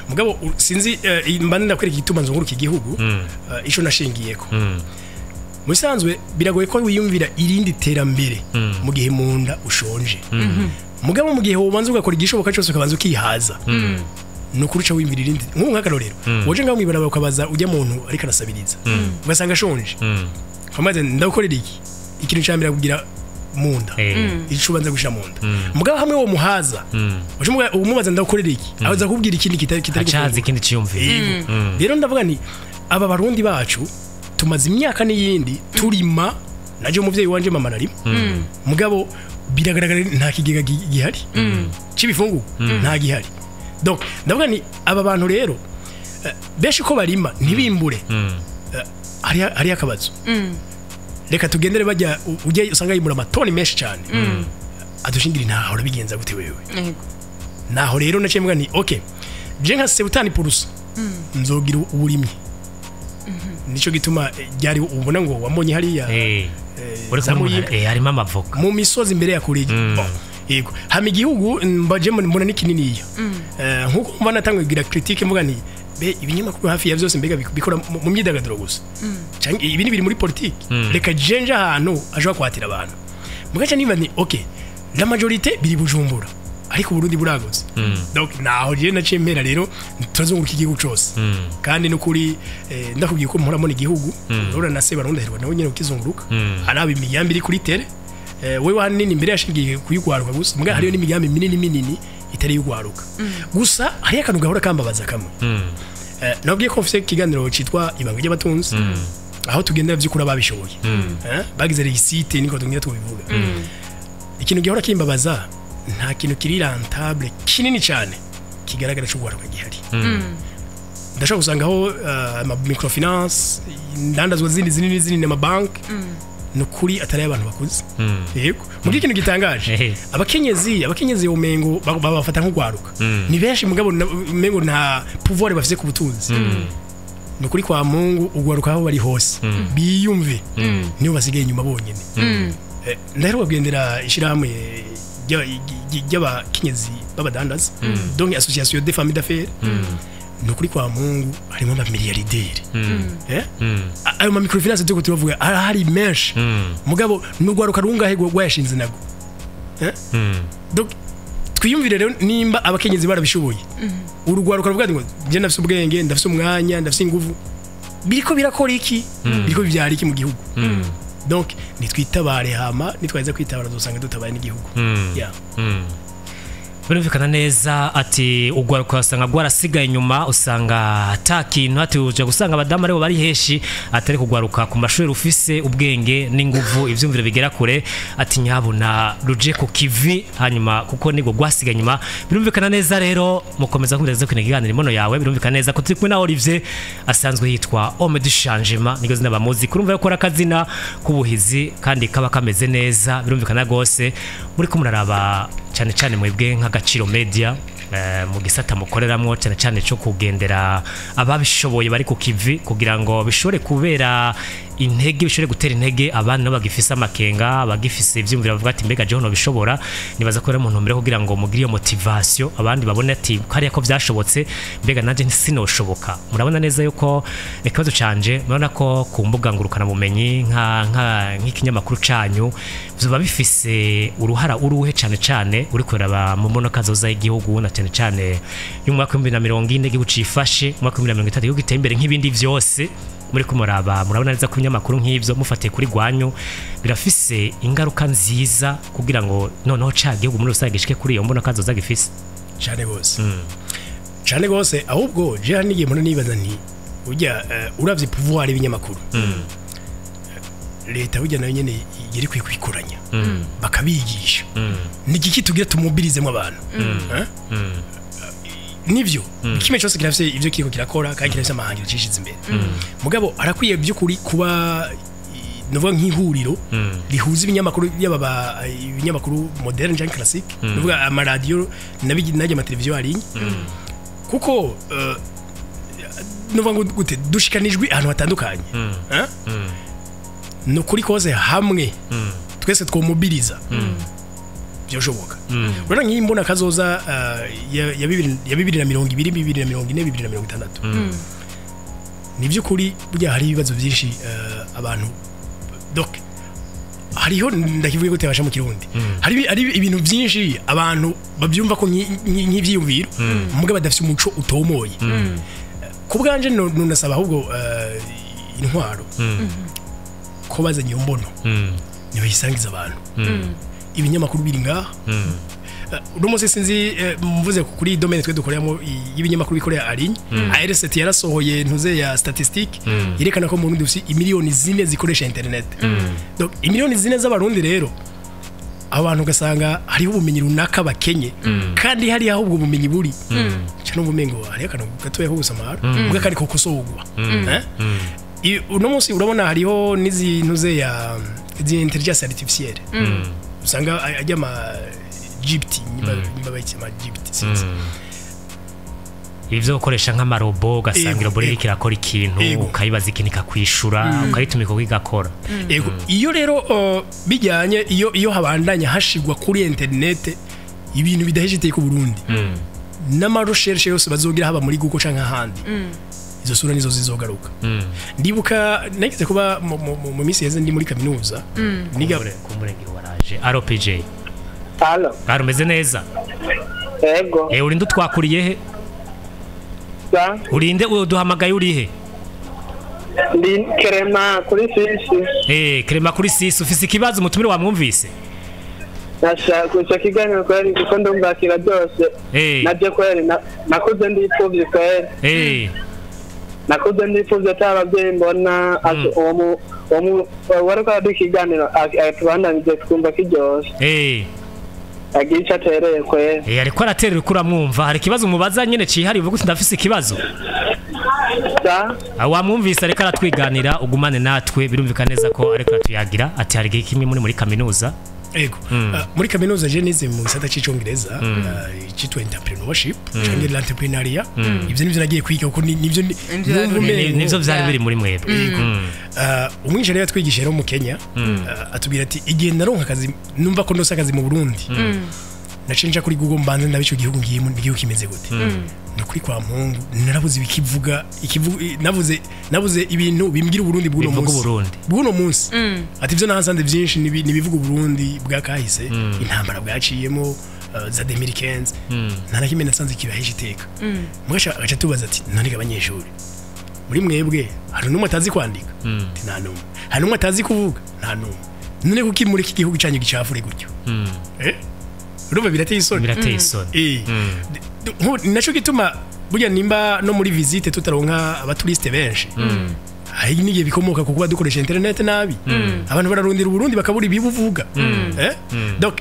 Mugabo sinzi mba ndakwereka igituma nzunguruka igihugu, ico nashingiyeko. Mu bisanzwe biragoye ko wiyumvira irindi terambere mu gihe mu nda ushonje. Mugabo mu gihe wobanza ugakora igishoboka cyose ukabanza ukihaza, ni ukuri uca wiyumvira irindi. Nk'ubu nk'akarorero, woje ngaho mw'ibarabara ukabaza ujya muntu ariko arasabiriza, ugasanga ashonje, amaze ndagukorera iki, ikintu cya mbere akubwira mu nda. Ico ubanza gushira mu nda. Mugabo hamwe wo muhaza, uje umubaza ndagukorera iki, aza kubwira ikindi kitari acaza gufungura. Ikindi ciyumviro. Yego. Rero ndavuga nti aba Barundi bacu tumaze imyaka n'iyindi turima, naje umuvyeyi wanje mama narima, mugabo biragaragara nta kigega gihari c'ibifungurwa, nta gihari. Donc ndavuga nti aba bantu rero Benshi ko barima ntibimbure. Hari akabazo. Reka tugendere bajya ujye usanga yimura amatoni menshi cyane, adushingira intaho, urabigenza gute wewe? Naho rero naciye mvuga nti okay, je nka 70% nzogira uburimyi. Nico gituma ryari ubona ngo wambonye hariya uri za kumwe Muyinga. Harimo amavoka Mu misozi imbere ya kure. Bon, yego, hama igihugu mbaje mbona ni kininiya. Nkuko mba natangwe kugira critique, mvuga nti be ibinyamakuru hafi ya byose mbega bikora mu myidagaduro gusa canke ibi ni biri muri politique. Reka jenje ahantu ashobora kwatira abantu mugaca niba ni okay, la majorité biri Bujumbura, ariko Burundi buragutse. Donc naho je naciye mpera rero turazunguruka igihugu cose. Kandi nukuri ndakubwiye ko mpora mbona igihugu, urabona na se barondaherwa nawe nyene ukizunguruka, araba imigambi iri kuri tele. Wewe hanini imbere yashingiye kuyigwaruka gusa, mbwa hariyo n'imigambi minini minini itari yugwaruka gusa. Hariyo akantu gahora kambabaza kamwe. Nabwiye ko mfise ikiganiro citwa Ibanga ry'Abatunzi, aho tugendera by'ukuri ababishoboye, bagize réussite, niko tugira tubivuga. Ikintu gihora kimbabaza, nta kintu kiri rentable kinini cyane kigaragara cy'ugwaruka gihari. Ndashobora gusangaho ama microfinance, indandazwa zindi zinini zinini, amabanki, ni ukuri atari ay'abantu bakuze. Yego, muri ikintu gitangaje, abakenyezi umengo babafata nk'ugwaruka, ni benshi, mugabo umengo nta pouvoir bafise ku butunzi. Ni ukuri kwa Mungu, ugwaruka aho bari hose biyumve nibo basigaye inyuma bonyine. Ndaheruka kugendera ishyirahamwe ry'abakenyezi b'abadandaza, donc association des femmes d'affaires. Ni ukuri kwa Mungu, harimo amamiliyarderi. Ayo ma microfinance turiko turavuga arahari menshi, mugabo n'ugwaruka rungahe rwayashinze nago? Donc twiyumvire rero, nimba abakenyezi barabishoboye, urugwaruka ruvuga ngo njye ndafise ubwenge, ndafise umwanya, ndafise inguvu, biriko birakora iki? Biriko bivyara iki mu gihugu? Donc nitwitabare, hama nitwaheza kwitabara dusanga dutabaye n'igihugu. Yeah. Birumvikana neza ati ugwaruka usanga rwarasigaye inyuma, usanga ata kintu, ati uja gusanga abadamu aribo bari heshi, atari kugwaruka ku mashuri ufise ubwenge n'inguvu, ivyumviro bigera kure, ati nyabuna ruje ku kivi, hanyuma kuko nibwo rwasigaye inyuma. Birumvikana neza rero, mukomeza kumviriza kino kiganiro Imbono Yawe. Birumvikana neza ko turi kumwe na Olivier, asanzwe yitwa Homme du Changement, niko zina bamuzi. Kurumva ko akazina k'ubuhizi kandi kaba kameze neza. Birumvikana gose, muri ko muraraba cyane cyane mwebwe nk'Agaciro Media, mu gisata mukoreramwo cyane cyane cyo kugendera ababishoboye bari ku kivi, kugira ngo bishobore kubera intege, bishobore gutera intege abandi nabo bagifise amakenga, bagifise ivyumviro, bavuga ati mbega jeho nobishobora? Nibaza ko rero mu ntumbero yo kugira ngo mugire iyo motivation, abandi babone ati kariya ko vyashobotse, mbega nanje sinoshoboka? Murabona neza yuko ikibazo canje, murabona ko ku mbuga ngurukana bumenyi nka nk'ikinyamakuru canyu bizoba bifise uruhara uruhe, cane cane uri kuraba mu mbono kazoza y'igihugu, na cane cane y'umwaka wa 2040 igihugu cifashe, mu mwaka wa 2030 igihugu giteye imbere nk'ibindi vyose? Muri kumuraba, murabona neza ko ibinyamakuru nk'ivyo mufatiye kuri gwanyu birafise ingaruka nziza kugira ngo noneho ca gihugu muri rusange gishike kuri iyo mbono kazoza gifise? Cyane gose, cyane gose. Ahubwo je hari n'igihe mbona nibaza nti burya uravye pouvoir y'ibinyamakuru, leta burya nayo nyene igera ikwiye kwikoranya bakabigisha ni igiki tugira tumubirizemo abantu. Eh? Nivyo, kimwe cyose kirafise ivyo kiriko kirakora kandi kirafise amahangiro cishize imbere, mugabo arakwiye by'ukuri kuba novuga nk'ihuriro rihuza ibinyamakuru, yaba ibinyamakuru moderne canke classique, novuga amaradiyo n'ajya amateleviziyo arinye, kuko novuga ngo gute, dushikanijwe ahantu hatandukanye. Eh? Ni ukuri kose, hamwe twese twomubiriza byoshoboka. Urabona nk'iyi mbona kazoza ya 2020, 2040, 2060, ni by'ukuri burya hari ibibazo byinshi abantu, donc hariho, ndakivuge gute basha mu Kirundi, hari ibintu byinshi abantu babyumva ko nk'ivyiyumviro, muga badafite umuco utomoye. Ku bwanje nunasaba ahubwo intwaro ko bazanye iyo mbono nibayisangiza abantu. Ibinyamakuru biri ngaha. Uno munsi sinzi, mvuze kuri domaine twe dukoreramo y'ibinyamakuru bikorera arinye, ARST yarasohoye ntuze ya statistique yerekana ko mu Burundi dufite imiliyoni 4 zikoresha internet. Donc imiliyoni 4 z'abarundi rero, abantu ugasanga hariho ubumenyi runaka bakenye, kandi hari aho ubwo bumenyi buri. Nca Numva umengo hariho akantu gatoya ko gusamara mbwa kari kokosogwa. Eh? Uno munsi urabona hariho n'izintu ya izi intelligence artificielle usanga ajya ama GPT, niba bayita ama GPT, sinzi. Ivyo ukoresha nk'amarobo, ugasanga irobo ririko irakora ikintu, ukayibaza ikintu ikakwishura, ukayitumika igakora. Ego, iyo rero bijyanye iyo habandanya hashigwa kuri internet ibintu bidaheje iteka Burundi n'ama recherche yose bazogira haba muri Google canke ahandi, izo sura nizo zizogaruka. Ndibuka nageze kuba mu minsi yeze ndi muri kaminuza niga. Kumbure ngira waraje. Allo PJ? Allo. Ari umeze neza? Ego. Urinde utwakuriye he? Sa. Urinde uduhamagaye urihe? Ndi Kerema kuri sisi. Kerema kuri sisi, ufise ikibazo umutumire wamwumvise? Nashaka icyo kiganiro kweri kuko ndumva kiraryoshe. Nabyo kweri nakuze ndipfuvye kweri. Nakuze ndipfuvye ata abavyeyi mbona, uwo wariko araduha ikiganiro atubandanije twumva kiryoshe. Agira ico atereye kweri. Ariko araterera uko uramwumva, hari ikibazo umubaza nyene cihariye uvuga uti ndafise ikibazo? Wamwumvise ariko aratwiganira, ugumane natwe, birumvikana neza ko ariko aratuyagira ati hari igihe kimwe muri kaminuza. Ego. Muri kaminuza je nize mu gisata c'icongereza citwa entrepreneurship canke l'entrepreneuriat. Ivyo nivyo nagiye kwiga kuko nivyo nivyo vyari biri muri mwebwe. Umwigisha rero yatwigisha rero mu Kenya, atubwira ati igihe naronka akazi numva ko ndose akazi mu Burundi, nacinja kuri Google mbanze ndabico gihugu ngiyemo n'igihugu kimeze gute. Nukuri kwa Mungu narabuze ibikivuga nabuze ibintu bimbwira Burundi bw'uno munsi. Bw'uno munsi. Ati ivyo nahasanze byinshi nibivuga Burundi bwakahise, intambara bwaciyemo za 2015. Nta na kimwe nasanze kibaheje iteka. Mugasha agaca tubaza ati none abanyeshuri muri mwebwe hari numwe atazi kwandika? Ati nta numwe. Hari numwe atazi kuvuga? Nta numwe. None kuki muri iki gihugu cyanyu gicafure gutyo? Urumva birateye isoni. Birateye isoni. Naco gituma burya nimba no muri visite tutaronka abaturiste benshi, hari n'igihe bikomoka ku kuba dukoresha internet nabi. Abantu bararundira Burundi bakabura ibibuvuga. Donc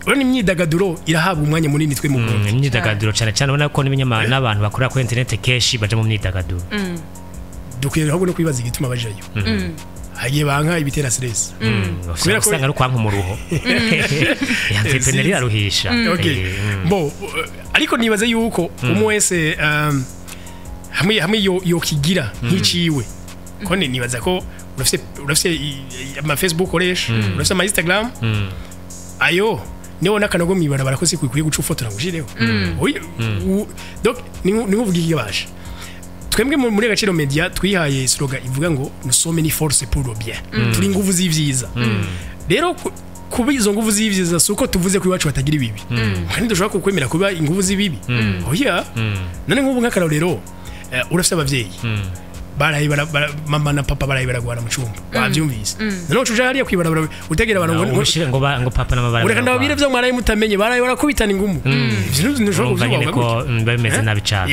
urabona imyidagaduro irahabwa umwanya munini twe mu Burundi. Imyidagaduro cyane cyane ubona ko n'ibinyama n'abantu bakorera kuri internet kenshi baja mu myidagaduro. Dukwiye ahubwo no kwibaza igituma bajayo. Hagiye banka ibitera stress. Kubera ko usanga ari kwanka umuruho. Entrepreneur iraruhisha. Bo ariko nibaze yuko umwe wese hamwe yo kigira nk'iciwe. Ko nibaza ko urafise ama Facebook oresha, urafise ama Instagram. Ayo niwo nakanogo mwibarabara ko sikwiye guca ufotora ngushireho. Donc ni nkuvuga ikibasha. Twembwe muri Agaciro Media twihaye slogan ivuga ngo nous sommes une force pour le bien. Turi nguvu z'ivyiza. Rero kuba izo nguvu z'ivyiza suko tuvuze ko iwacu batagira ibibi. Kandi dushobora kukwemera kuba inguvu z'ibibi. Oya. None nk'ubu nk'akarorero urafise abavyeyi. Barayi mama na papa barayi baragwana mu cumba. Wavyumvise. None ucuja hariya kwibarabara utegera abantu ngo ngo papa na mama ureka ndababire vyo mwarayi mutamenye barayi barakubitana ingumu. Ivyo ntushobora kuvyumva ko bimeze nabi cyane.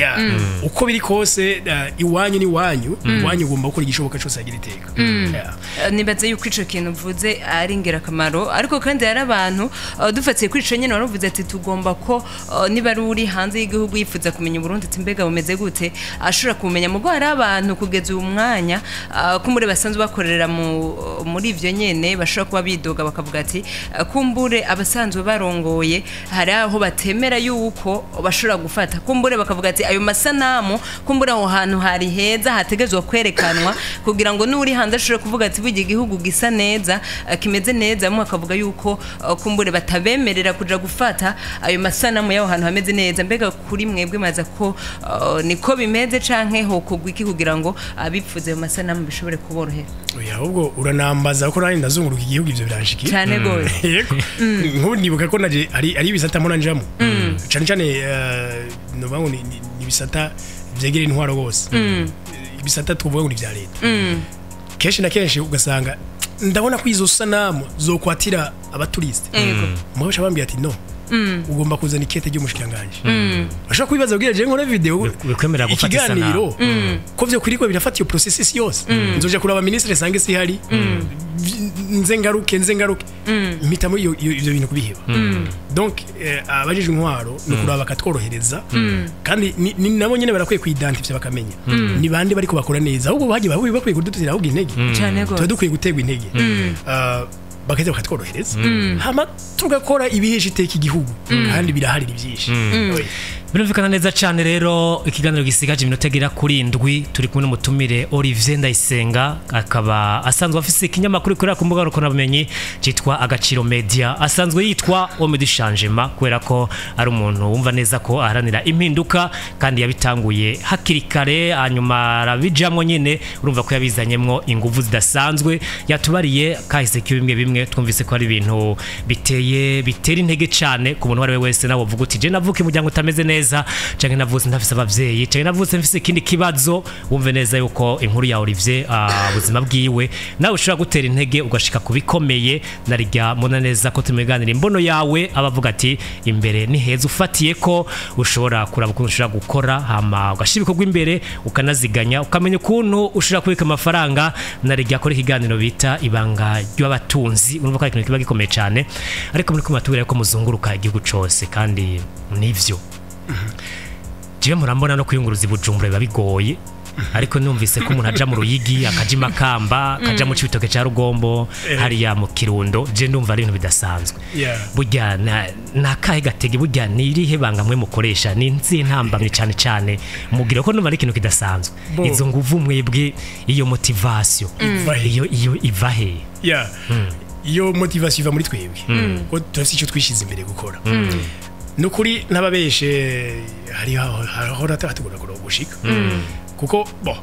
Uko biri kose iwanyu ni wanyu, iwanyu ugomba gukora igishoboka cyose agira iteka. Nibaze yuko ico kintu uvuze ari ingirakamaro, ariko kandi hari abantu dufatiye kuri ico nyene waravuze ati tugomba ko niba ari uri hanze y'igihugu yifuza kumenya Burundi ati mbega bumeze gute ashobora kumenya mugo hari abantu kugeza uyu mwanya kumbure basanzwe bakorera muri ivyo nyene bashobora kuba bidoga bakavuga ati kumbure abasanzwe barongoye hari aho batemera yuko bashobora gufata, kumbure bakavuga ati ayo masanamu kumbure aho hantu hari heza hategezwa kwerekanwa kugira ngo nuri hanze ashobora kuvuga ati burya igihugu gisa neza kimeze neza, mu akavuga yuko kumbure batabemerera kuja gufata ayo masanamu y'aho hantu hameze neza. Mbega kuri mwebwe maza ko niko bimeze canke ho kugwa iki kugira ngo abipfuze mu masanamu bishobore kuborohera? Oya, ahubwo uranambaza ko nari ndazunguruka igihugu ivyo biranshikiye cyane gose. Yego, nkubu nibuka ko naje ari ibisata mbona njamo cyane cyane no bango ni ibisata vyegera intwaro gose, ibisata tuvuga ngo ni vya leta. Kenshi na kenshi ugasanga ndabona ko izo sanamu zo kwatira abaturiste. Mugabo bambwiye ati no, Ugomba kuzana ikete ry'umushikiranganje. Bashaka kwibaza kugira je nkore video bikwemerera gufata ikiganiro ko vyo kwiriko birafata iyo processus yose. Nzoja kuraba ministre sange si hari nze ngaruke mpitamo ivyo bintu kubiheba. Donc abajije intwaro no kuraba bakatworohereza kandi ni nabo nyene barakwiye kuidentify bakamenya ni bande bariko bakora neza ahubwo bagiye bakwiye kudutira ahubwo intege tuba dukwiye gutegwa intege bakaheza bakatworohereza hama tugakora ibihesha iteka igihugu kandi biraharira ibyinshi. Birumvikana neza cyane rero ikiganiro gisigaje iminota igera kuri 7 turi kumwe n'umutumire Olivier Ndayisenga akaba asanzwe afise ikinyamakuru ikorera ku mbuga nkoranyambuga cyitwa Agaciro Media, asanzwe yitwa Homme du Changement kubera ko ari umuntu wumva neza ko aharanira impinduka kandi yabitanguye hakiri kare hanyuma arabijamwo nyine urumva ko yabizanyemwo inguvu zidasanzwe. Yatubariye kahise bimwe bimwe twumvise ko ari ibintu biteye bitera intege cyane ku muntu wari wese nawe uvuga uti je navuka umuryango utameze neza canke navutse ntafise abavyeyi canke navutse mfise ikindi kibazo, wumve neza yuko inkuru ya Olivier ubuzima bwiwe nawe ushobora gutera intege ugashika kubikomeye. Narirya mbona neza ko tumeganira imbono yawe abavuga ati imbere ni heza ufatiye ko ushobora kuraba ukuntu ushobora gukora hama ugashira ibikorwa imbere ukanaziganya ukamenya ukuntu ushobora kubika amafaranga. Narirya kora ikiganiro bita ibanga ry'abatunzi, urumva ko ari ikintu kiba gikomeye cyane ariko muri kumwe tubwira ko muzunguruka igihugu cose kandi nivyo. Jewe murambona no kuyunguruza ibujumbura biba bigoye ariko numvise ko umuntu aja mu Ruyigi akaja Makamba akaja mu Cibitoke ca Rugombo hariya mu Kirundo, je ndumva ari ibintu bidasanzwe. Burya nakahe gatege burya nirihe banga mwe mukoresha ni nzi ntambamye cyane cyane mugira ko numva ari ikintu kidasanzwe izo nguvu mwebwe iyo motivation iyo iva he? Iyo motivation iva muri twebwe ko turafise icyo twishize imbere gukora. Nukuri ntababeshe hari aho ratugora gushika kuko bo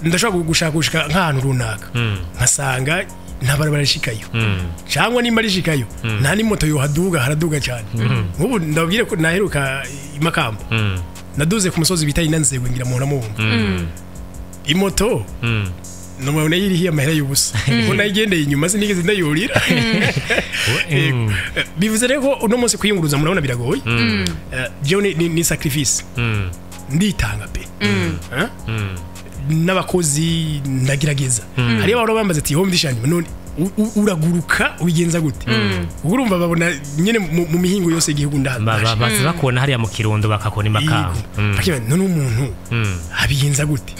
ndashaka gushaka nk'ahantu runaka nkasanga ntabarabara rishikayo cyangwa nimba rishikayo nta n'imoto yohaduga haraduga cyane. Nk'ubu ndababwire ko naheruka Imakamba naduze ku musozi bita Inanzegwe ngira muhora mubumva imoto numubona yirihiye amahera y'ubusa ko nayigendeye inyuma sinigeze ndayurira. Bivuze rero ko uno munsi kwiyunguruza murabona biragoye. Jewe ni sacrifice nditanga pe n'abakozi ndagerageza. Hari abahora bambaza ati homme du changement none uraguruka ubigenza gute? Urumva babona nyene mu mihingo yose igihugu ndahaza baza bakubona hariya mu Kirundo bakakona Imakamba none umuntu abigenza gute?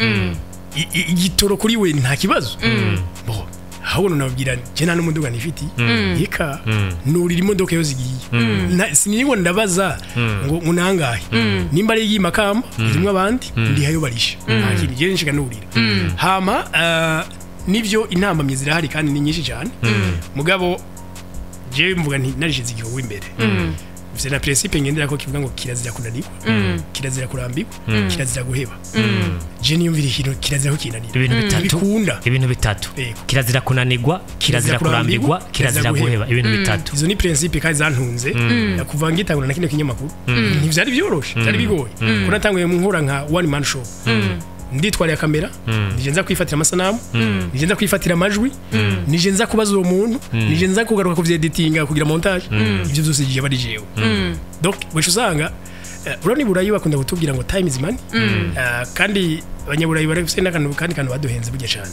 Igitoro kuri we nta kibazo. Bo ahubwo nababwira je nta n'umuduga nifiti yeka nurira imodoka yose igiye siniriko ndabaza ngo nangahe nimba ari iyi Makamba irimwe abandi ndihayo barisha nta kintu je nshika nurira. Hama nivyo intambamye zirahari kandi ni nyinshi cyane mugabo je mvuga nti narishize igihugu imbere. Mfise na principe ngendera ko kivuga ngo kirazira kunanirwa, kirazira kurambirwa, kirazira guheba. Je niyumvira ikintu kirazira ko kinanira. Ibintu bitatu. Kirazira kunanirwa, kirazira kurambirwa, kirazira guheba. Ibintu bitatu. Izo ni principe kandi zantunze. Kuva ngitangura na kino kinyamakuru ntivyari byoroshe, byari bigoye. Ko natanguye mu nkora nka one man show. Nditwariye kamera, nije nza kwifatira amasanamu, nije nza kwifatira amajwi, nije nza kubaza uwo muntu, nije nza kugaruka ku vyeditinga kugira montage, ivyo byose giye bari jewe. Donc wewe usanga urani burayi bakunda kutubwira ngo time is money. Kandi abanyaburayi barafise n'akantu kandi kantu baduhenze burya cyane.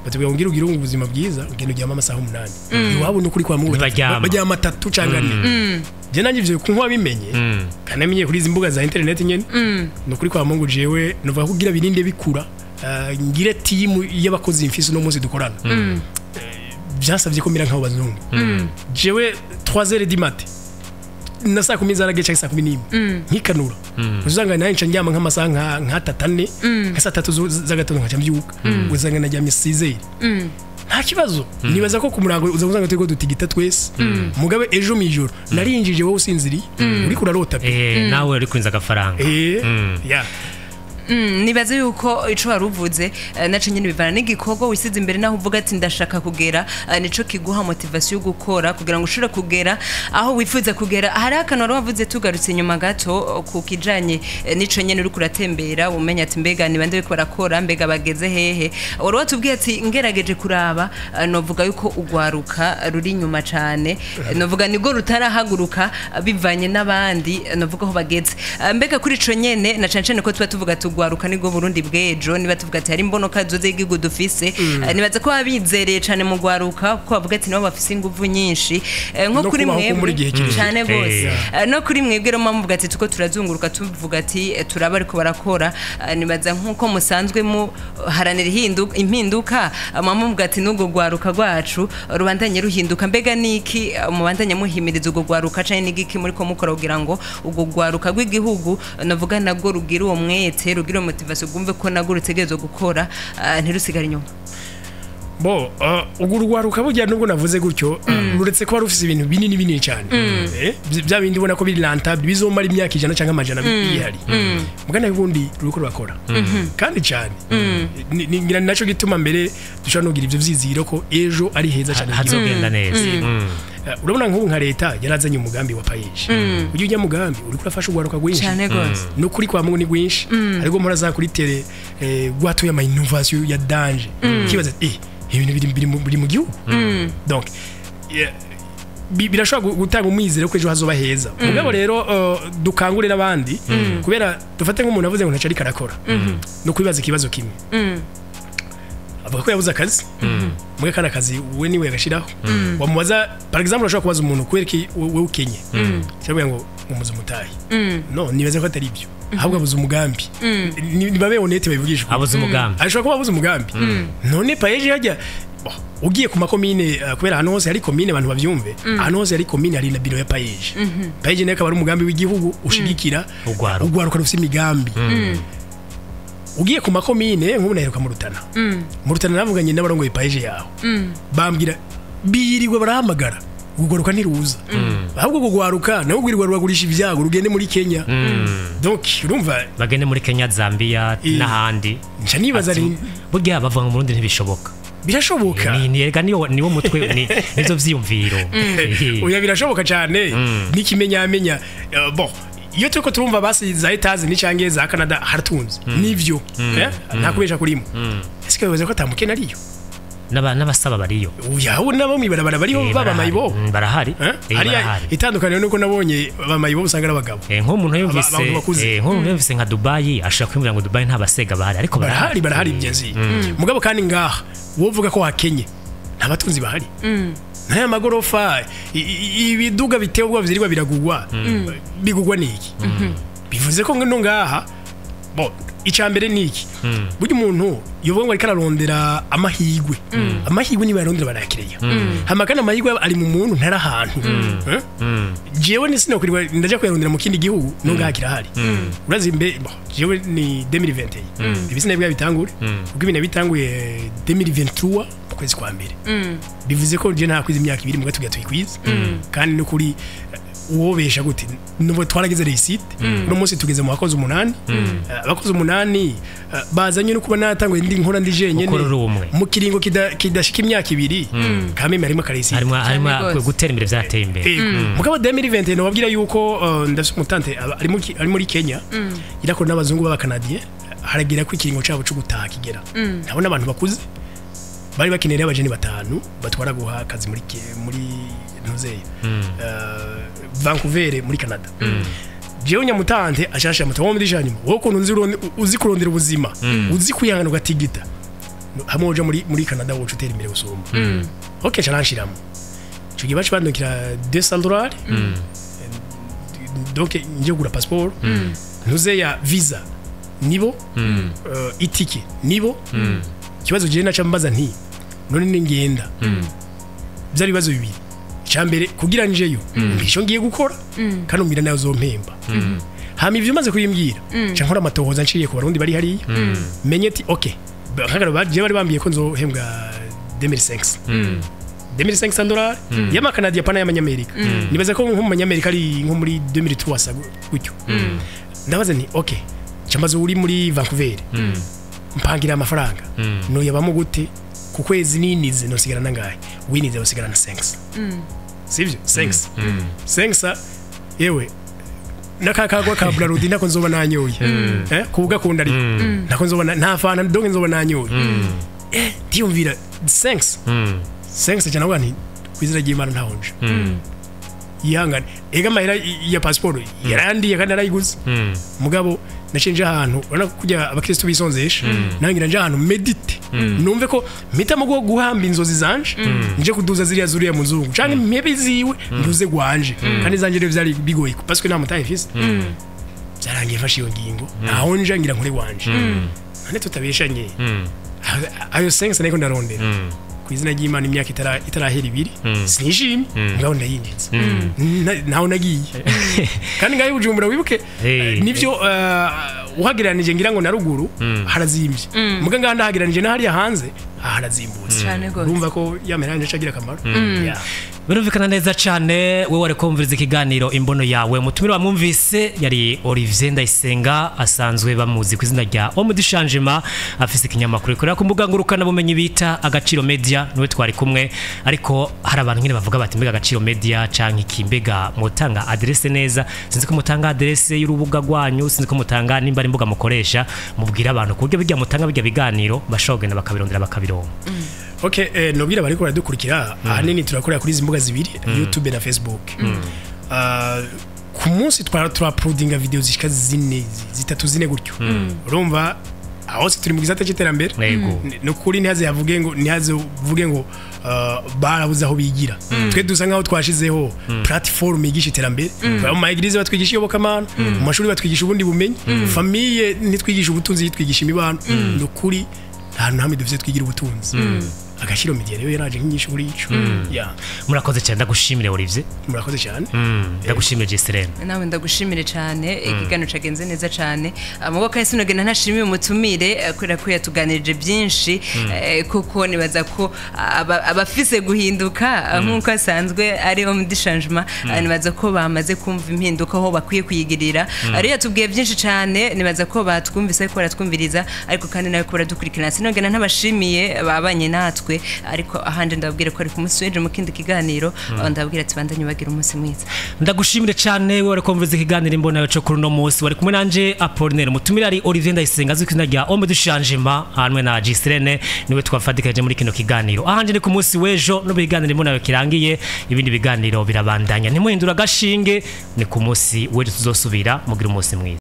Batubwira ngo ngira ubuzima bwiza ugenda uryama amasaha 8. Iwabo n'ukuri kwa Mungu baryama 3 canke 4. Je nanje ivyo kunkwa bimenye kandi namenye kuri izi mbuga za internet nyene nukuri kwa Mungu jewe nova kugira birinde bikura ngire team y'abakozi mfise no munsi dukorana. Byansavye ko mira nk'abo bazungu. Jewe 3h du matin na saa 10 zarage cyangwa saa 11 nkikanura uzanga naye nca ndyama nk'amasaha nka 3 nka saa 3 z'agatondo nkaca mbyuka uzanga naryamye 6h nta kibazo. Nibaza ko ku murango uzanga turiko dutigita twese mugabe ejo mijoro narinjije wowe usinziriye uri kurarota pe nawe uri kwinza agafaranga. Nibaze yuko ico waruvuze naco nyene bivana n'igikorwa wisize imbere, naho uvuga ati ndashaka kugera, nico kiguha motivation yo gukora kugira ngo ushobore kugera aho wifuza kugera. Hari akantu wari wavuze tugarutse inyuma gato ku kijanye nico nyene uri kuratembera umenya ati mbega ni bande bariko barakora, mbega bageze hehe. Wari watubwiye ati ngerageje kuraba, novuga yuko ugwaruka ruri inyuma cane, novuga nibwo rutarahaguruka bivanye n'abandi, novuga aho bageze. Mbega kuri ico nyene na cane cane ko tuba tuvuga tugwaruka nibwo Burundi bw'ejo, niba tuvuga ati hari imbonoka zoze y'igihugu dufise, nibaza ko babizereye cane mu gwaruka kuko bavuga ati nabo bafise inguvu nyinshi. Nko No kuri kubaho ko muri mwebwe igihe kirekire. cane gose. No kuri mwebwe rero muvuga ati tuko turazunguruka tuvuga ati turaba ariko barakora, nibaza nkuko musanzwe muharanira impinduka, muvuga ati n'ubwo gwaruka rwacu rubandanye ruhinduka. Mbega niki mubandanye muhimiriza ubwo gwaruka canke n'igiki muriko mukora kugira ngo ubwo gwaruka rw'igihugu, navuga nabwo rugira uwo mwete, rugira motivation, rwumve ko nabwo rutegerezwa gukora, ntirusigare inyuma? Bo urwo rwaruka burya nubwo navuze gutyo, ruretse kuba rufise ibintu binini binini cyane, bya bindi ubona ko biri rentable bizomara imyaka 100 cyangwa 100 bihari, mugana ubundi ruriko rurakora kandi cyane. Ngira ni naco gituma mbere dushobora no kugira ivyo vyiziro ko ejo ari heza cyane hazogenda neza. Urabona nk'ubu nka leta yarazanye umugambi wa PAEEJ. Ujya mugambi uriko urafasha urwaruka rwinshi. Cane gose. Nukuri kwa Mungu ni rwinshi, ariko mpora za kuri tele rwatuye ama innovation ya danger, kibaza ibintu biri mu gihugu. Donc birashobora gutanga umwizero ko ejo hazoba heza. Mugabo rero dukangurira abandi, kubera dufate nk'umuntu avuze ngo ntaco ariko arakora, no kwibaza ikibazo kimwe. Avuga ko yabuze akazi, muge kandi akazi we niwe yagashiraho. Wamubaza, par exemple, urashobora kubaza umuntu kubera iki wewe ukenye, cyangwa ngo umuze umutahe. No nibaza ko atari ibyo, ahubwo abuze umugambi. Ni babe honnête, babivugisha ukuri. Abuze umugambi. Ashobora kuba abuze umugambi. None PAEEJ hajya ugiye ku makomine, kubera ahantu hose hari komine, abantu bavyumve, ahantu hose hari komine hari na biro ya PAEEJ. PAEEJ nayo akaba ari umugambi w'igihugu ushigikira Urwaruka. Urwaruka rufise imigambi. Ugiye ku makomine, nk'ubu naheruka mu Rutana, mu Rutana navuganye n'abarongoye PAEEJ yaho, bambwira birirwa barahamagara urwaruka ntiruza, ahubwo urwo rwaruka nawe rwirirwa ruragurisha ibyago rugende muri Kenya. Donc urumva, bagende muri Kenya, Zambia n'ahandi. Nca nibaza Ati, burya bavuga ngo mu Burundi ntibishoboka. Birashoboka. Ni erega niwo mutwe, nivyo vyiyumviro. Oya, birashoboka cyane n'ikimenyamenya. Bon, iyo turiko turumva basi za Etazi canke za Canada haratunze nivyo, nta kubesha kurimo. Ese bivuze ko atamukene ariyo? N'abasaba bariyo. Oya, ubu nabo mwibarabara bariho, baba barahari. mayibo. Barahari. Hariya barahari. Itandukaniro nuko nabonye bamayibo usanga ari abagabo. Nk'umuntu yumvise Abantu bakuze. Nk'umuntu yumvise nka Dubai ashobora kwiyumvira ngo Dubai nta basega bahari, ariko barahari, barahari byenzi. Mugabo kandi ngaha wovuga ko hakenye, nta batunzi bahari, n'aya magorofa, ibiduga biteye ubwoba vyirirwa biragugwa, bigugwa niki? Bivuze ko no ngaha, bo icambere niki, burya umuntu yovuga ngo ariko ararondera amahigwe, amahigwe niba yarondera barayakireya. Hama kandi amahigwe ari mu muntu, ntari ahantu. Eh? Jewe ni sinokwirirwa ndaja kuyarondera mu kindi gihugu, no ngaha kirahari. Urazi mbe, bon, jewe ni 2021 ibi sinabwa bitangure, kuko ibintu bitanguye 2023 mu kwezi kwa mbere. Bivuze ko je nta kwiza imyaka 2 muga tugira tuyikwiza. Kandi no kuri uwobesha gute, nubwo twaragize réussite, uno munsi tugeze mu bakozi 8. Abakozi 8 bazanye no kuba natanguye ndi nkora ndi jenyene Ukora uri umwe. mu kiringo kidashika imyaka 2, kameme harimo ka réussite. Harimo Cyane gose. gutera imbere, byateye imbere. Mugabo 2021 nababwira yuko ndafise umutante ari muri Kenya, irakora n'abazungu b'abakanadiye, haragira ko ikiringo cabo cyo gutaha kigera. Ndabona abantu bakuze bari bakeneye abajeni 5 batwara guha akazi muri ntuzeye Vancouver muri Canada. Jewe nyamutante ashasha muto wo muri nyuma, wowe ukuntu uzi kurondera ubuzima, uzi kwihangana ugatigita hamwe uja muri Canada, woca utera imbere gusumba. Okay, caranshiramo ico gihe baca bandukira $200, donc ngiye kugura passeport, ntuze ya visa nibo, itike nibo. Ikibazo jewe naca mbaza nti none ningenda, byari ibibazo bibiri. Icambere, kugira njeyo mbisho ngiye gukora kandi umbwira nayo uzompemba. Hama ivyo umaze kubimbwira, nca nkora amatohoza nciye ku Barundi bari hariya, menye ati okay, nkagaro baje bari bambwiye ko nzohembwa 2500 $2500 y'amakanadiya, pana y'amanyamerika. Nibaza ko nko mu manyamerika ari nko muri 2300 gutyo. Ndabaza nti okay, Cyambaze uri muri Vancouver, mpangira amafaranga no yabamo gute ku kwezi, ninize nosigara nangahe? Winize usigara na 5, sivyo? 5 5, yewe nakakagwa ka Brarudi nako nzoba nanyoye, kubugakunda, ariko nako nzoba nta fana, donc nzoba nanyoye. Ndiyumvira 5 5 cyane, avuga nti kwizira ry'Imana ntahonje, yihangane. Ega amahera ya passport yarandiye kandi narayiguze, mugabo naciye ahantu urabona ko kujya abakristo bisonzesha, nangira nje ahantu médite, numve ko mpitamo go guhamba inzozi zanje, nje kuduza ziriya zuriya muzungu, canke mpebe ziwe nduze gwanje. Kandi zanje rero vyari bigoye parce que nta mutahe mfise. Byarangiye mfashe iyo ngingo, aho nje ngira nkore wanje. None tutabeshanye, ayo 5 niko ndarondera, ku izina ry'Imana, imyaka itarahera 2 sinishimye, mugabo ndayinjiza. Naho nagiye kandi ngaho i Bujumbura, wibuke, nivyo, uhagereranije ngira ngo na ruguru harazimbye, muga ngaha ndahagereranije na hariya hanze, aha harazimbutse. Cane gose. Urumva ko ya mera agira akamaro. Yeah. Birumvikana neza cyane. Wowe wari kumviriza ikiganiro Imbono Yawe, umutumire wamwumvise yari Olivier Ndayisenga, asanzwe bamuzi ku izina rya Homme du Changement, afise ikinyamakuru ikorera ku mbuga ngurukanabumenyi bita Agaciro Media, niwe twari kumwe. Ariko hari abantu nyine bavuga bati: "Mbega Agaciro Media canke iki, mbega mutanga adresse neza?" Sinzi ko mutanga adresse y'urubuga rwanyu, sinzi ko mutanga nimba ari imbuga mukoresha, mubwira abantu ku buryo bijya mutanga bijya biganiro bashobora kugenda bakabirondera, bakabironka. Okay, nobwira bariko baradukurikira, ahanini turakorera kuri izi mbuga zibiri, YouTube na Facebook. Ku munsi twara turauploadinga video zishika zine, zitatu, zine gutyo. Urumva aho se turi mu gisata cy'iterambere. Ni ukuri ntihaze uvuge ngo barabuze aho bigira. Twe dusa nkaho twashizeho platform yigisha iterambere. Mu ma église batwigisha iyobokamana, mu mashuri batwigisha ubundi bumenyi, famille ntitwigisha ubutunzi, yitwigisha imibano. Ni ukuri nta hantu hamwe dufite twigira ubutunzi. Agaciro Media rero yaraje nk'inyishu kuri ico. Yeah. Murakoze cyane, ndagushimire Olivier. Murakoze cyane. Ndagushimire Giselene. Nawe ndagushimire cyane, ikiganiro cagenze neza cyane. Amaboko kahise sinogenda ntashimiye umutumire, kubera ko yatuganirije byinshi, kuko nibaza ko abafise guhinduka, nk'uko asanzwe ari homme du changement, nibaza ko bamaze kumva impinduka aho bakwiye kuyigirira. Rero yatubwiye byinshi cyane, nibaza ko batwumvise ariko baratwumviriza, ariko kandi nawe ko baradukurikirana. Sinogenda ntabashimiye babanye natwe, ariko ahandi ndababwira ko ari ku munsi w'ejo mu kindi kiganiro. Ndababwira ati bandanye bagira umunsi mwiza. Ndagushimire cyane wowe wari kumviriza ikiganiro Imbona Yawe cyo kuri uno munsi. Wari kumwe nanje Apollinaire, mutumire ari Olivier Ndayisenga azwi ku izina rya Homme du Changement, hamwe na Giselene, niwe twafatikanyije muri kino kiganiro. Ahanje ni ku munsi w'ejo no biganiro Imbona Yawe kirangiye, ibindi biganiro birabandanya. Ntimuhindura agashinge, ni ku munsi w'ejo tuzosubira. Mugira umunsi mwiza.